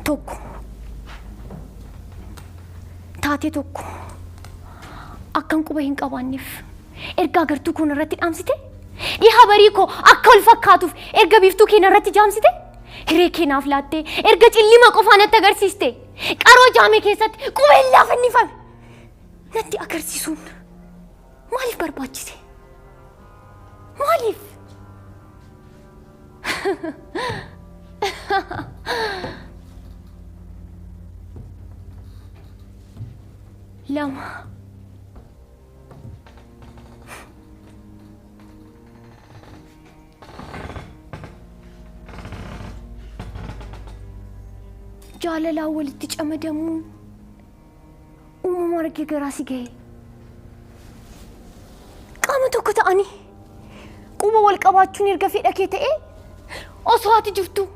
Tokko. Taatee tokko akkan quba hin qabaanneef erga agartuu koo narratti dhaamsite, dhiha barii koo akka wal fakkaatuuf erga biiftuu kee narratti jaamsite, hiree kee naaf laattee erga cillima qofaa natti agarsiiste, qaroo jaame keessatti qubeellaa fannifame natti agarsiisuun maaliif barbaachise? Maaliif? Lama. Jaalalaan walitti camadamuun uumama argee garaa si ga'e. Qaama tokko ta'anii quba wal qabaachuun erga fedha kee ta'ee osoo ati jirtuu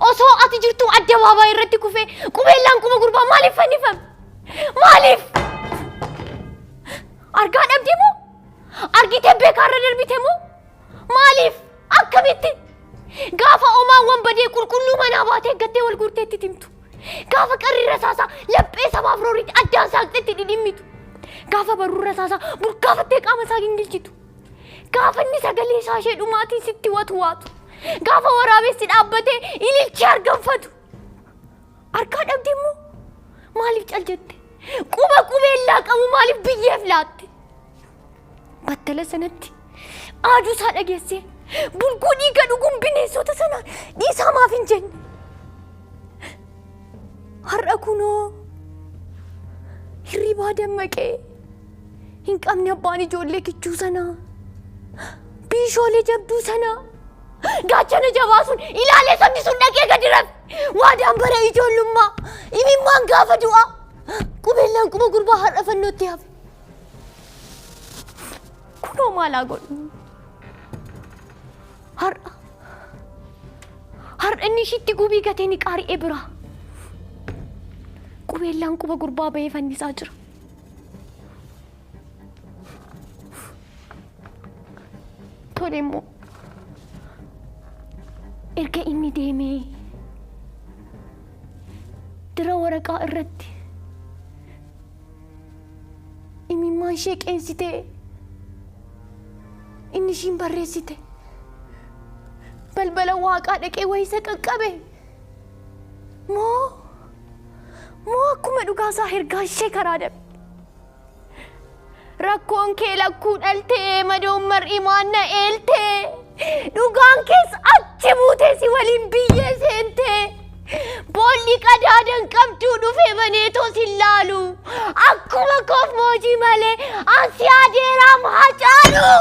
osoo ati jirtuu addabaabaayii irratti kufee qubeellaan quba gurbaa maaliif fannifame? Maaliif? Argaa dhabde moo? Argitee beekaa irra darbite moo? Maaliif? Akkamitti? Gaafa omaawwan badee qulqulluu manaa baatee eeggattee wal guurteetti timtu. Gaafa qarri rasaasaa laphee sabaaf roorritti addaan saaqxetti dhidhimmitu. Gaafa barruu rasaasaa burkaafattee qaama isaa gingilchitu. Gaafa inni sagalee isaa ishee dhumaatiin sitti watu waatu. Gaafa waraabessi dhaabbatee ililchee arganfatu. Argaa dhabde immoo maaliif cal jette? Quba qubeellaa qabu maaliif biyyeef laatte? Battala sanatti aaduu isaa dhageessee bulguu dhiiga dhuguun bineensota sanaan dhiisaa maaf hin jenne? Har'a kunoo hirribaa dammaqee hin qabne abbaan ijoollee kichuu sanaa biishoolee jabduu sanaa gaachana jabaa sun ilaalee sabni sun dhaqee gadi rafe waadaan bara ijoollummaa imimmaan gaafa du'aa qubeellaan quba gurbaa har'a fannootti hafe. Kunoo maalaa godhu? Har'a. Har'a inni ishiitti gubii gatee ni qaari'ee bira. Qubeellaan quba gurbaa ba'ee fannisaa jira. Tole immoo erga inni deemee dira waraqaa irratti imimmaan ishee qeensitee inni ishiin barreessite balbala waaqaa dhaqee wayisa qaqqabe moo moo akkuma dhugaasaa hergaa ishee karaa dabe rakkoon kee lakkuu dhaltee madoon mar'imaan na eeltee dhugaan kees achi buutee si waliin biyyee seentee Boolli qadaadan qabduu dhufee baneetoo sin laalu. Akkuma koof moojii malee an si adeeraam haa caalu.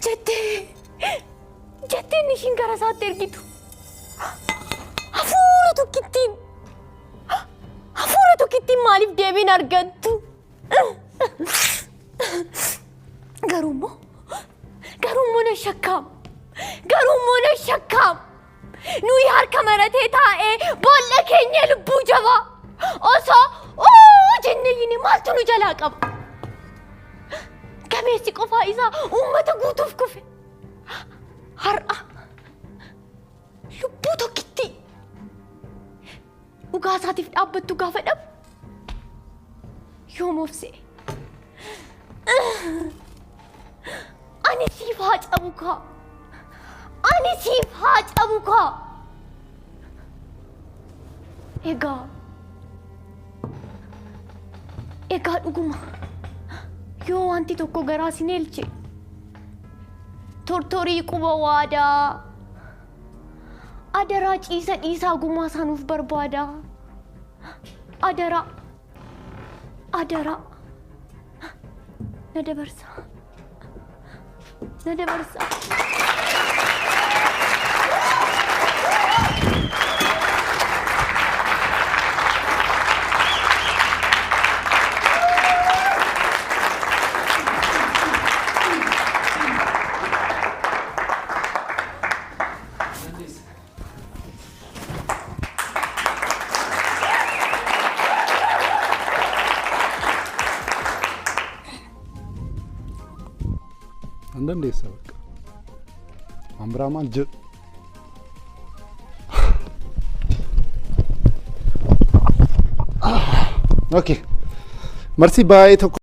Jettee jettee inni ishiin gara isaatti ergitu. Hafuura tokkittiin Hafuura tokkittiin maaliif deebiin argattu? Garuu immoo garuu immoo na shakkaam. Garuu immoo na shakkaam. Nuyi harka maratee taa'ee boolla keenya lubbuu jabaa osoo uu jennee yini maaltu nu jalaa qaba? Gameessi qofaa isaa uummata guutuuf kufe. Har'a lubbuu tokkittii dhugaa isaatiif dhaabbattu gaafa dhabu yoom of se'e. Ani siif haa cabu kaa. Ani siif haa cabu kaa. Egaa egaa dhuguma yoo wanti tokko garaa sin eelche tortorii quba waadaa Adaraa ciisa dhiisaa gumaa isaa nuuf barbaada. Adaraa. Adaraa. Na dabarsa. Na dabarsa. Nan dandeessa bakka. Waan biraa maal jedhu? Okay. Marsi baay'ee tokko.